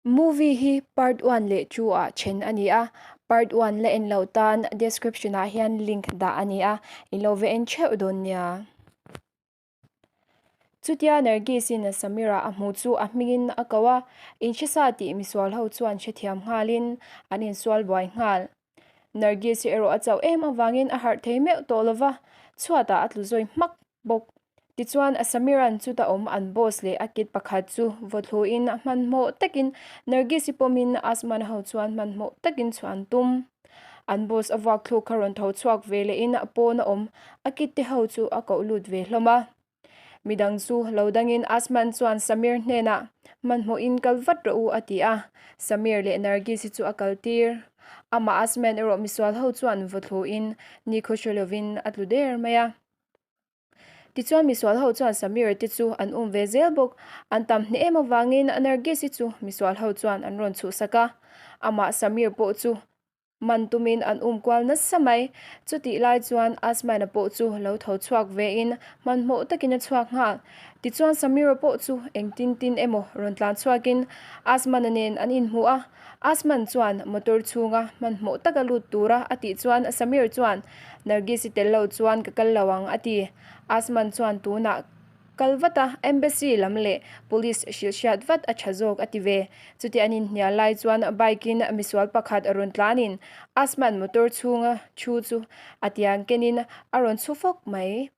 Movie hi part one leh two ah then a ni a, part one la en loh tan description ah hian link dah a ni a, in lo va en theuh dawn nia. Chutia Nargis in Samira a hmu chu a hmingin a ko a, inhresa tih misual ho chuan hrethiam nghalin an insual buai nghal. Nargis hi erawh a chauh em avangin a harh thei meuh tawh lova, chhuatah a tlu zawi hmak bawk. Tichuan, Samiran chuta awm an boss leh a kid pakhat chu vaw thluin hmanhmawh takin Nargis-i pawmin Asman ho chuan hmanhmawh takin chhuah an tum. An boss a vuak thluk kha rawn tho chhuak ve lehin pawna awm a kid te ho chu a koh lut ve hlawm a. Midang chu lo dangin Asman chuan Samir hnenah hmanhmawhin kal vat rawh u a ti a, Samir leh Nargis-i chu a kal tir. Amah Asman erawh misual ho chuan vaw thluin nikhaw hre lovin a tlu der mai a. Tichuan misual ho chuan Samir te chu an um ve zel bawk. An tam hneh em avangin Nargis-i chu misual ho chuan an rawn chhuhsak a. Amah Samir pawh chu man tumin an um kual nasa mai. Chutih lai chuan Asmana pawh chu lo tho chhuak vein hmanhmawh takin a chhuak nghal. Tichuan Samira pawh chu engtin tin emaw rawn tlan chhuakin Asmana nen an inhmu a. Asman chuan motor chhunga hmanhmawh taka lut tura a tih chuan Samir chuan, Nargis i tel lo chuan ka kal lo ang a ti. Asman chuan tunah kal vat a, Embassy lam leh Police hrilh hriat vat a tha zawk a ti ve. Chuti an inhnial lai chuan bike in misual pakhat a rawn tlanin Asman motor chhunga thu chu a tiang kenin a rawn chhu fawk mai.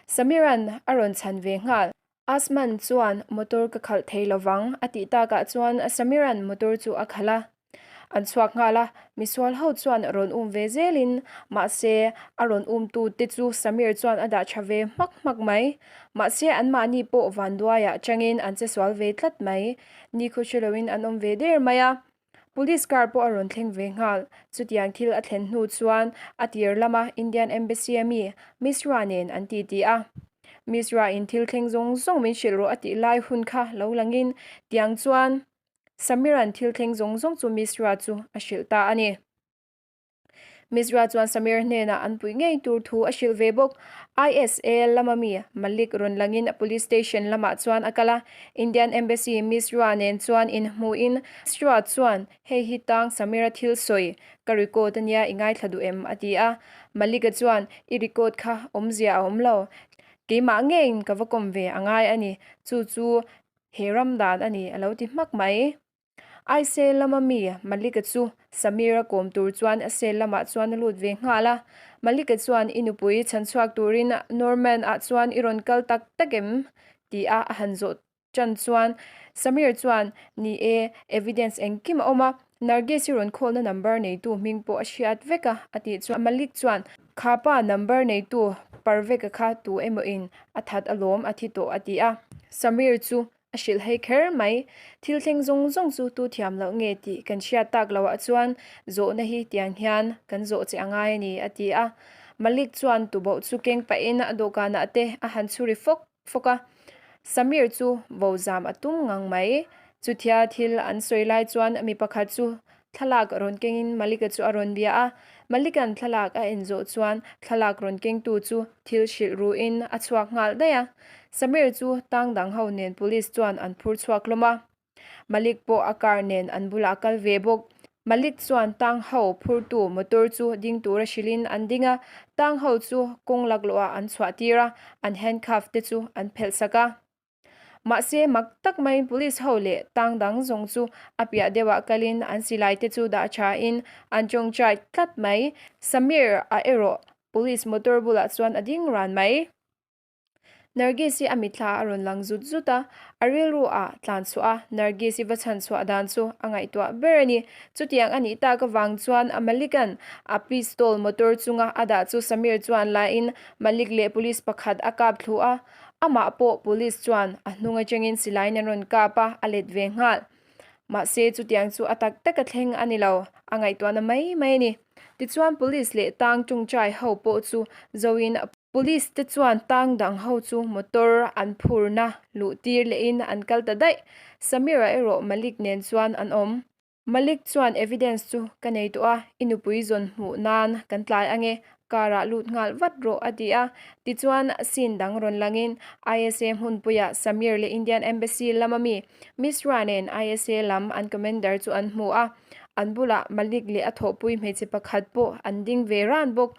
Samiran a rawn chhan ve nghal. Asman chuan motor ka khalh thei lovang a tih takah chuan Samiran motor chu a khalh a. An chhuak nghal a, misual ho chuan rawn um ve zelin mahse a rawn um tu te chu Samir chuan a dah tha ve hmak hmak mai. Mahse anmahni pawh vanduaiah changin an che sual ve tlat mai. Nikhaw hre loin an awm ve der mai a. Police car pawh a rawn thleng ve nghal. Chutiang thil a thlen hnu chuan a tir lama Indian Embassy a mi Mishra nen an titi a. Mishra in thil thleng zawng zawng min hrilh rawh a tih lai hun kha lo langin tiang chuan Samiran thil thleng zawng zawng chu Mishra chu a hrilh ta a ni. Mishra chuan Samir hnenah an puih ngei tur thu a hrilh ve bawk. ISA lama mi Malik rawn langin police station lamah chuan a kal a, Indian Embassy Mishra nen chuan inhmuhin Mishra chuan, Hei hi tang Samir-a thil sawi, ka record a nia i ngaithla duh em? a ti a. Malik-a chuan, I record kha awmzia a awm lo. Keimah ngeiin ka va kawm ve a ngai a ni. Chu chu he ram dan a ni a lo ti hmak mai. Aise lama mi Malika chu Samir-a kawm tur chuan a cell lamah chuan a lut ve nghal a. Malika chuan i nupui chhan chhuak turin Norman-ah chuan i rawn kal tak tak em? ti a a han zawh tan chuan Samir chuan ni e, evidence engkim a awm a, Nargis i rawn call na number neitu hming pawh a hriat vek a a tih chuan Malik chuan kha pa number neitu Parveka kha tu emaw in a that alawm a thi tawh a ti a. Samir chu A hrilh hei kher mai. Thil thleng zawng zawng chu tu thiam loh nge tih kan hriat tak loh ah chuan zawhna hi tiang hian kan zawh che a ngai a ni, a ti a. Malik chuan tuboh chu keng pahin a dawhkanah te a han chhuri fawk fawk a. Samir chu vo zam a tum ngang mai. Chutia thil an sawi lai chuan mi pakhat chu Thlalak rawn kengin Malika chu a rawn bia a, Malika'n thlalak a en zawh chuan thlalak rawn kengtu chu thil hrilh ruhin a chhuak nghal daih a. Samir chu tang dang ho nen police chuan an phur chhuak hlawm a. Malik pawh a car nen an bulah a kal ve bawk. Malik chuan tang ho phurtu motor chu ding tura hrilhin an ding a, tang ho chu kawng laklawhah an chhuah tir a, an handcuff te chu an phelh sak a. Mahse, mak tak maiin police ho leh tang dang zawng chu a piah deuhah kalin an silai te chu dah thain an tawngtai tlat mai. Samir a erawh police motor bulah chuan a ding ran mai. Nargis hi a mitthla a rawn lang zut zut a, a rilru ah tlan chhuah a, Nargis hi va chhan chhuah dan chu a ngaihtuah ber a ni. Chutiang a nih tak avang chuan Malikan a pistol motor chunga a dah chu Samir chuan lain Malik leh police pakhat a kap thlu a, Amah pawh police chuan a hnung atangin silaiin an rawn kap a, a let ve nghal. Mahse chutiang chu a tak tak a thleng a ni lo, a ngaihtuahna mai mai a ni. Tichuan police leh tang tawngtai ho pawh chu zoin police te chuan tang dang ho chu motor an phurna luh tir lehin an kal ta daih. Samira erawh Malik nen chuan an awm. Malik chuan evidence chu ka nei tawh a, i nupui zawn hmuh nan kan tlai ange, car ah lut nghal vat rawh a ti a. Tichuan scene dang rawn langin ISA hmunpuiah Samir leh Indian Embassy lama mi Misra nen ISA lam an commander chu an hmu a, an bulah Malik leh a thawhpui hmeichhe pakhat pawh an ding ve ran bawk.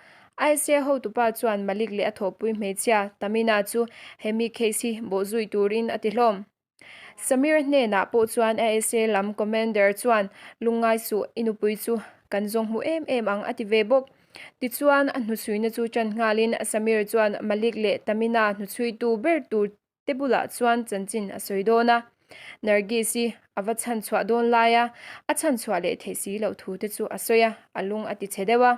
ISA hotupa chuan Malik leh a thawhpui hmeichhia Tamina chu hemi case hi bawhzui turin a ti hlawm. Samir hnenah pawh chuan ASA lam commander chuan lungngai suh i nupui chu kan zawng hmu em em ang a ti ve bawk. Tichuan a hnuchhuina chu ṭan nghalin Samir chuan Malik leh Tamina hnuchhuitu ber tur te bulah chuan chanchin a sawi dawn a. Nargis i a va chhanchhuah dawn laia a chhanchhuah leh theih si loh thu te chu a sawi a, a lung a ti chhe deuh a.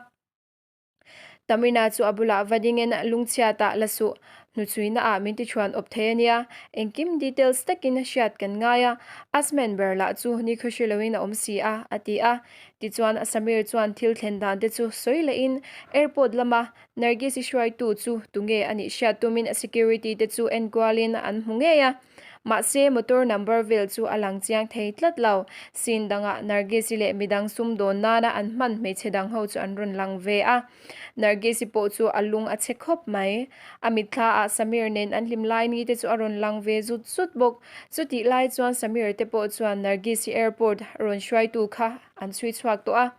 Tamina chu a bulah va dingin lungchhiatah la suh, hnuchhuina ah min tichhuan awp thei a nia, engkim details takin hriat kan ngai a, Asman ber lah chu nikhaw hre loin a awm si a, a ti a. Tichuan Samir chuan thil thlen dan te chu sawi lehin airport lama Nargis-i hruaitu chu tunge a nih hriat tumin security te chu enkualin an hmu ngei a. Mahse, motor number vel chu a lang chiang thei tlat lo. Scene dangah Nargis-i leh midang sumdawn nana an hman hmeichhe dang ho chu an rawn lang ve a. Nargis-i pawh chu a lung a chhe khawp mai. A mitthla ah Samir nen an hlim lai ni te chu a rawn lang ve zut zut bawk. Chutih lai chuan Samir te pawh chuan Nargis-i airport rawn hruaitu kha an chhui chhuak tawh a.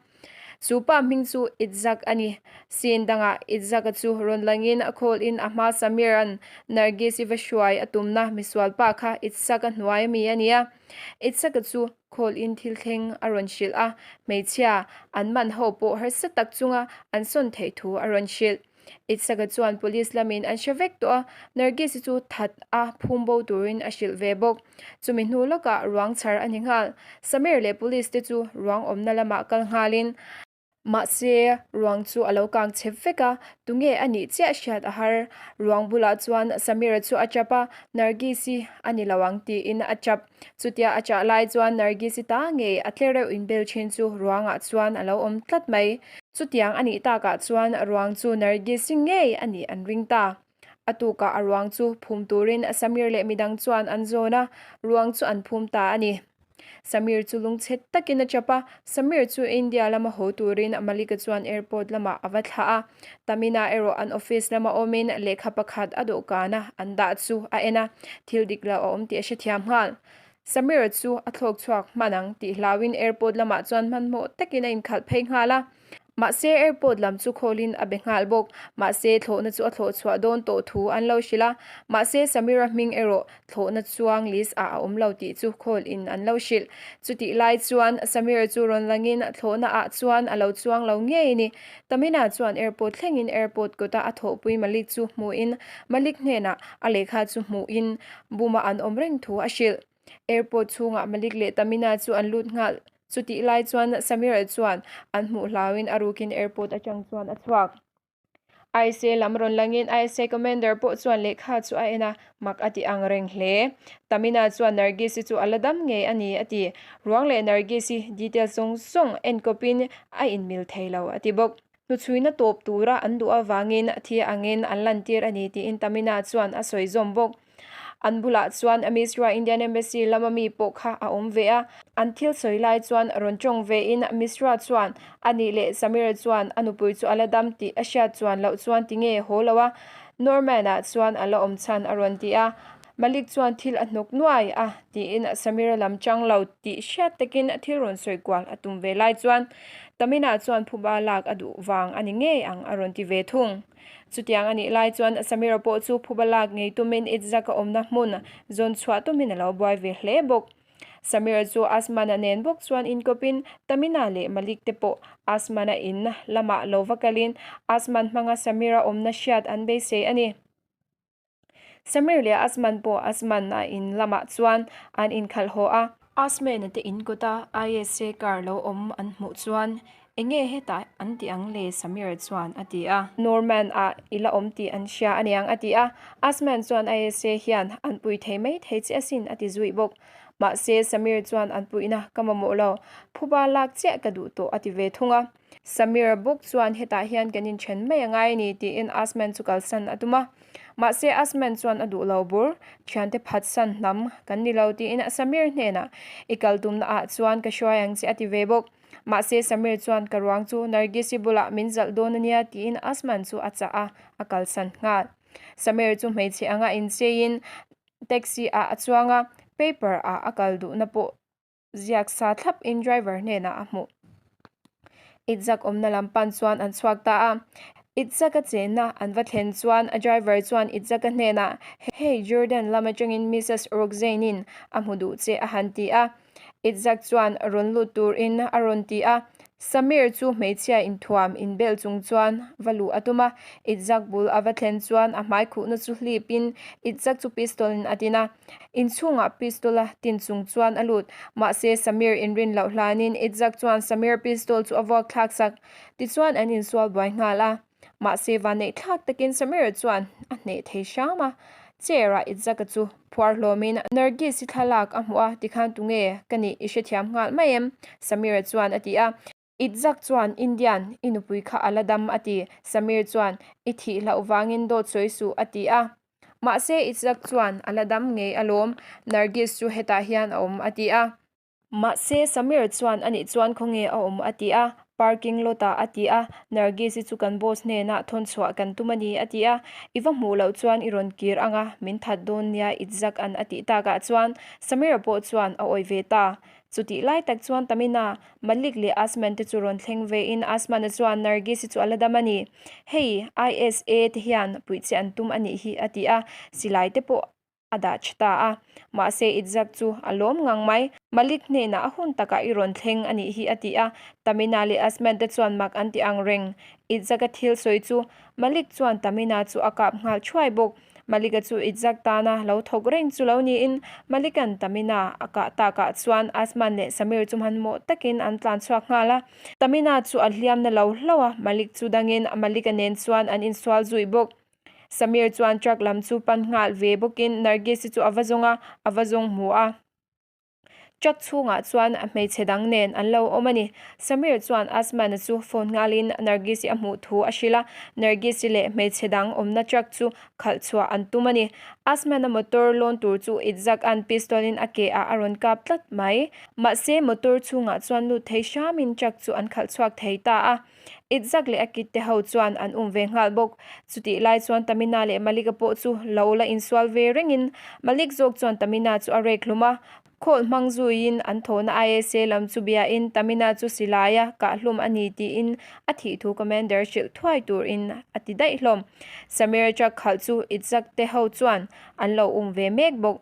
Chu pa hming chu Itzhak a ni. Scene dangah Itzhak-a chu rawn langin a call in a hma Samir-a'n Nargis-i va hruai a tumna misual pa kha Itzhak-a hnuai ami a ni a. Itzhak-a chu call in thil thleng a rawn hrilh a, hmeichhia an man ho pawh harsa tak chunga an sawn theih thu a rawn hrilh. Itzhak-a chuan police lamin an hre vek tawh a, Nargis-i chu that a phum bo turin a hrilh ve bawk. Chumi hnu lawkah ruang chhar a ni nghal. Samir leh police te chu ruang awmna lamah kal nghalin, mahse ruang chu a lo kang chep vek a, tunge a nih chiah hriat a har. Ruang bulah chuan Samir-a chu a chap a, Nargis-i a ni lo ang tiin a chap. Chutia a chah lai chuan Nargis-i ta ngei a tle reuh inbel thin chu ruangah chuan a lo awm tlat mai. Chutiang a nih takah chuan ruang chu Nargis-i ngei a nih an ring ta. A tukah a ruang chu phum turin Samir leh midang chuan an zawn a, ruang chu an phum ta a ni. Samir chu lungchhe takin a chap a, Samir chu India lama haw turin Malika chuan airport lamah a va thlah a. Tamina erawh an office lama awmin lehkha pakhat a dawhkana an dah chu a en a, thil dik lo a awm tih a hrethiam nghal. Samira chu a thlawk chhuak hman ang tih hlauin airport lamah chuan hmanhmawh takin a inkhalh phei nghal a. Mahse airport lam chu khawlin a be nghal bawk. Mahse thlawhna chu a thlawh chhuah dawn tawh thu an lo hrilh a. Mahse Samira hming erawh thlawhna chuang list ah a awm lo tih chu call in an lo hrilh. Chutih lai chuan Samira chu rawn langin thlawhna ah chuan a lo chuang lo ngei a ni. Tamina chuan airport thlengin airport kawta a thawhpui Malik chu hmuhin Malik hnenah a lehkha chu hmuhin buma an awm reng thu a hrilh. Airport chhungah Malik leh Tamina chu an lut nghal. Chutih lai chuan Samira chuan an hmuh hlauin a rukin airport atang chuan a chhuak. ISA lam rawn langin ISA commander pawh chuan lehkha chu a en a, mak a ti ang reng hle. Tamina chuan Nargis-i chu a la dam ngei a ni a ti. Ruang leh Nargis-i details zawng zawng enkawpin a inmil thei lo a ti bawk. Hnuchhuina tawp tura an duh avangin thi angin an lantir a ni tiin Tamina chuan a sawi zawm bawk. An bulah chuan Misra Indian Embassy lama mi pawh kha a awm ve a, an thil sawi lai chuan rawn tawng vein Misra chuan a nih leh Samira chuan a nupui chu a la dam tih a hriat chuan loh chuan tinge haw lo a, Norman-ah chuan a la awm chhan a rawn ti a. Malik chuan thil a hnawk nuai a tiin Samira lam chang lo tih hriat takin thil rawn sawi kual a tum ve lai chuan Tamina chuan phuba lak a duh vang a ni ngei ang a rawn ti ve thung. Chutiang a nih lai chuan Samira pawh chu phuba lak ngei tumin Itzhak a awmna hmun zawn chhuah tumin a lo buai ve hle bawk. Samira chu Asmana nen bawk chuan inkawpin Tamina leh Malik te pawh Asmana in lamah lo va kalin Asman hmanga Samira awmna hriat an beisei a ni. Samir leh Asman pawh Asman a in lamah chuan an inkhalh haw a. Asman-a te in kawta ISA car lo awm an hmuh chuan, Enge hetah an ti ang le? Samir chuan a ti a. Norman-ah i la awm tih an hria aniang a ti a. Asman chuan ISA hian an pui thei mai thei che asin a ti zuih bawk. Mahse Samir chuan an puihna ka mamawh lo, phuba lak chiah ka duh tawh a ti ve thung a. Samir bawk chuan hetah hian kan inthen mai a ngai a ni tiin Asman chu kalsan a tum a. Mahse Asman chuan a duh lo bur, thiante phatsan hnam kan ni lo tiin Samir hnenah i kal tumna ah chuan ka hruai ang che a ti ve bawk. Mahse Samir chuan ka ruang chu Nargis-i bulah min zalh dawn a nia tiin Asman chu a chah a, a kalsan nghal. Samir chu hmeichhe anga incheiin taxi ah a chuang a, paper ah a kal duhna pawh ziak sa thlap in driver hnenah a hmuh. Itzak awmna lam pan chuan an chhuak ta a. Itzaka chenna an va thlen chuan a driver chuan Itzaka hnenah, Hei Jordan lam atangin Mrs Roxanne-in a hmu duh che a han ti a. Itzak chuan rawn lut turin a rawn ti a. Samir chu hmeichhia inthuam inbel chung chuan va luh a tum a. Itzak bul a va thlen chuan a hmai khuhna chu hlip in Itzak chu pistol in a tin a. Inchhungah pistol a tin chung chuan a lut. Mahse, Samir inrin loh hlanin Itzak chuan Samir pistol chu a vuak thlak sak. Tichuan an insual buai nghal a. Mahse, vanneih thlak takin Samir chuan a hneh thei hram a. Chair-ah Itzaka chu phuar hlawmin Nargis-i thlalak a hmuh a, tikhan tunge ka nih i hrethiam nghal mai em? Samir-a chuan a ti a. Itzak chuan, Indian, i nupui kha a la dam a ti. Samir chuan, I thih hlauh vangin dawt sawi suh a ti a. Mahse Itzak chuan, A la dam ngei alawm, Nargis chu hetah hian a awm a ti a. Mahse Samir chuan, Anih chuan khawnge a awm a ti a. Parking lot ah a ti a. Nargis-i chu kan boss hnenah thawn chhuah kan tum a ni a ti a. I va hmuh loh chuan i rawn kir ang a, min that dawn nia Itzak an a tih takah chuan Samir-a pawh chuan a awih ve ta. Chutih lai tak chuan Tamina, Malik leh Asman te chu rawn thleng vein Asman-a chuan Nargis-i chu a la dam a ni. Hei, ISA te hian puih che an tum a nih hi a ti a, silai te pawh a dah tha ta a. Mahse Itzhak chu a lawm ngang mai. Malik hnenah a hun takah i rawn thleng a nih hi a ti a, Tamina leh Asman te chuan mak an ti ang reng. Itzhak-a thil sawi chu Malik chuan Tamina chu a kap nghal thuai bawk. Malika chu Itzhak tana lo thawk reng chu lo niin Malika'n Tamina a kah takah chuan Asman leh Samir chu hmanhmawh takin an tlan chhuak nghal a. Tamina chu a hliamna lo hlauh a, Malik chu dangin Malika nen chuan an insual zui bawk. Samir chuan truck lam chu pan nghal ve bawkin Nargis-i chu a va zawng a, a va zawng hmu a. Truck chhungah chuan hmeichhe dang nen an lo awm a ni. Samir chuan Asman-a chu phone nghalin Nargis-i a hmuh thu a hrilh a, Nargis-i leh hmeichhe dang awmna truck chu khalh chhuah an tum a ni. Asman-a motor lawn tur chu Itzhak-a'n pistol-in a ke ah a rawn kap tlat mai. Mahse, motor chhungah chuan lut thei hramin truck chu an khalh chhuak thei ta a. Itzhak leh a kit te ho chuan an um ve nghal bawk. Chutih lai chuan Tamina leh Malika pawh chu lo la insual ve rengin Malik zawk chuan Tamina chu a rek hlum a. Khawl hmang zuiin an thawhna ISA lam chu biain Tamina chu silaia kah hlum a ni tiin a thih thu Commander hrilh thuai turin a ti daih hlawm. Samir truck khalh chu Itzhak te ho chuan an lo um ve mek bawk.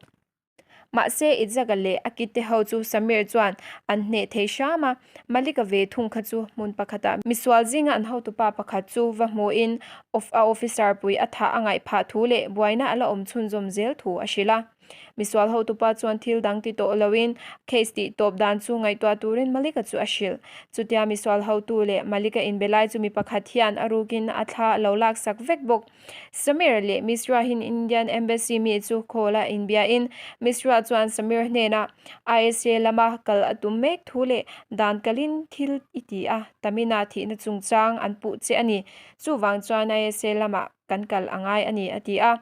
Mahse, Itzhak-a leh a kite ho chu Samir chuan an hneh thei hram a, Malik-a ve thung kha chu hmun pakhatah misual zinga an hotupa pakhat chu va hmuhin a officer pui a thah a ngaih phah thu leh buaina a la awm chhunzawm zel thu a hrilh a. Misual hotupa chuan thil dang ti tawh loin case tih tawp dan chu ngaihtuah turin Malik-a chu a hrilh. Chutia misual hotu leh Malik-a inbe lai chu mi pakhat hian a rukin a thla a lo laksak vek bawk. Samir leh Misra hin Indian Embassy mi chu call a inbiain Misra chuan Samir hnenah ISA lama kal a tum mek thu leh dan kalin thil i ti a, Tamina thihna chungchang an puh che a ni. Chuvang chuan ISA lamah kan kal a ngai a ni a ti a.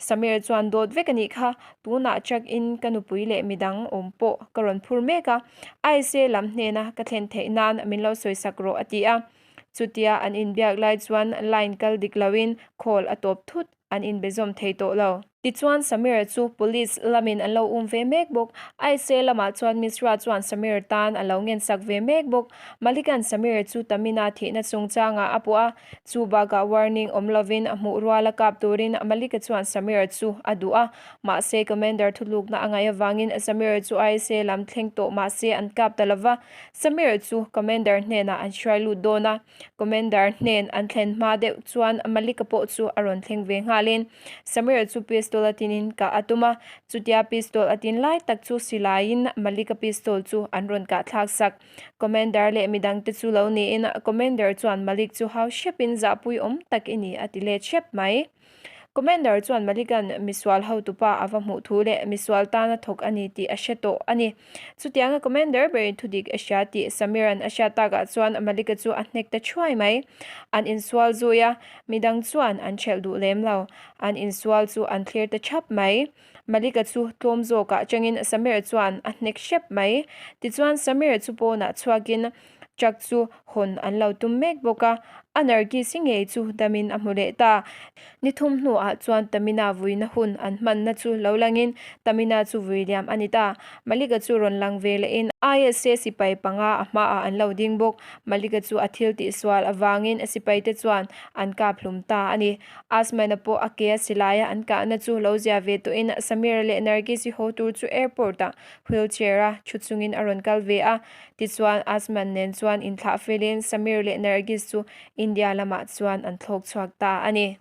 Samir chuan dawt vek a nih kha, tunah truck in ka nupui leh midang awm pawh ka rawn phur mek a, ISA lam hnena ka thlen theih nan min lo sawisak rawh a ti a. Chutia an inbiak lai chuan line kal dik loin call a tawp thut, an inbe zawm thei tawh lo. Tichuan Samir chu police lamin an lo um ve mek bawk. Aise lamah chuan Misra chuan Samir tan a lo ngensak ve mek bawk. Malika'n Samir chu Tamina thihna chungchangah a puh a, chu bakah warning awm lovin a hmuh rual a kap turin Malika chuan Samir chu a duh a. Mahse Commander thulukna a ngaih avangin Samir chu Aise lam thleng tawh mahse an kap ta lova, Samir chu Commander hnenah an hruai lut dawn a, Commander hnen an thlen hma deuh chuan Malika pawh chu a rawn thleng ve nghalin Samir chu pistol a tinin kah a tum a, chutia pistol a tin lai tak chu silaiin Malika pistol chu an rawn kah thlak sak. Commander leh midangte chu lo niin Commander chuan Malik chu hau hrepin zahpui awm tak i ni a ti let hrep mai. Commander chuan Malik-a'n misual hotupa a va hmuh thu leh misual tana thawk a ni tih a hre tawh a ni. Chutianga Commander berin thudik a hria tih Samir-a'n a hriat takah chuan Malik-a chu a hnek ta thuai mai. An insual zui a, midang chuan an ṭhelh duh lem lo. An insual chu an thlir ta ṭhap mai. Malik-a chu tlawm zawkah changin Samir-a chuan a hnek hrep mai. Tichuan Samir-a chu pawnah chhuakin truck chu hawn an lo tum mek bawk a, a Nargis-i ngei chu damin a hmu leh ta. Ni thum hnuah chuan Tamina vuina hun an hmanna chu lo langin Tamina chu vui liam a ni ta. Malika chu rawn lang ve lehin ISA sipai panga a hmaah an lo ding bawk. Malika chu a thil tihsual avangin sipaite chuan an kap hlum ta a ni. Asmana pawh a ke a silaia an kahna chu lo zia ve tawhin Samira leh Nargis-i haw tur chu airport-ah wheelchair-a thu chungin a rawn kal ve a. Tichuan, Azman nen chuan inthlah felin Samir leh Nargis chu India lamah chuan an thlawk chhuak ta a ni.